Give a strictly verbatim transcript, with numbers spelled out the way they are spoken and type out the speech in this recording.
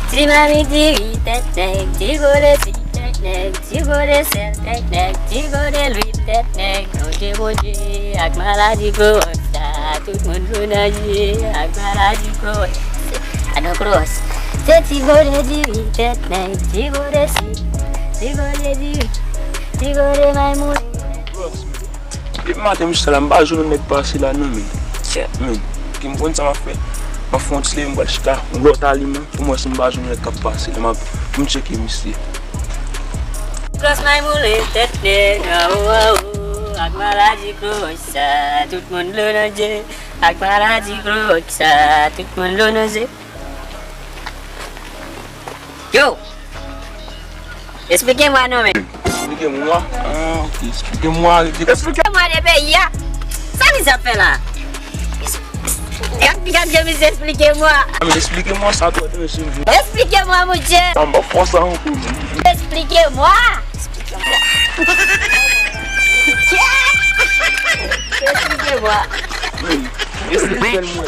Ti mami diri tèt nèg, ti gode si tèt nèg, ti gode sèl tèt nèg, ti gode lwil tèt nèg. Bondye, Bondye, ak maladi gwo wòch sa, tout moun pran danje, ak maladi gwo wòch. Adan gwo wòch. Se ti gode diri tèt nèg, ti gode si, ti gode diri, ti gode may mouri. Depi maten m chita la, m pa jwenn yon nèg pase la non, men. Men, ki m konn sa m ap fè. M ap fè yon ti leve, m pral chita yon lòt aliman pou m wè si m pa jwenn yon nèg k ap pase la, m ap, pou m tcheke misye. Gwo wòch may moulen tèt nèg, awo, awo, ak maladi gwo wòch sa, tout moun pran danje, ak maladi gwo wòch sa, tout moun pran danje. Yo! Esplike mwa non, men. Esplike mwa? Ah, ok. Esplike mwa, arete. Esplike mwa de peyi a. Sa misye ap fè la? Gad, gad jan misye esplike mwa. Ah, men esplike mwa sa tou, atè mesye vle. Esplike mwa, monchè. Sa m pa fò sa ankò. Esplike mwa. Esplike mwa. Esplike mwa.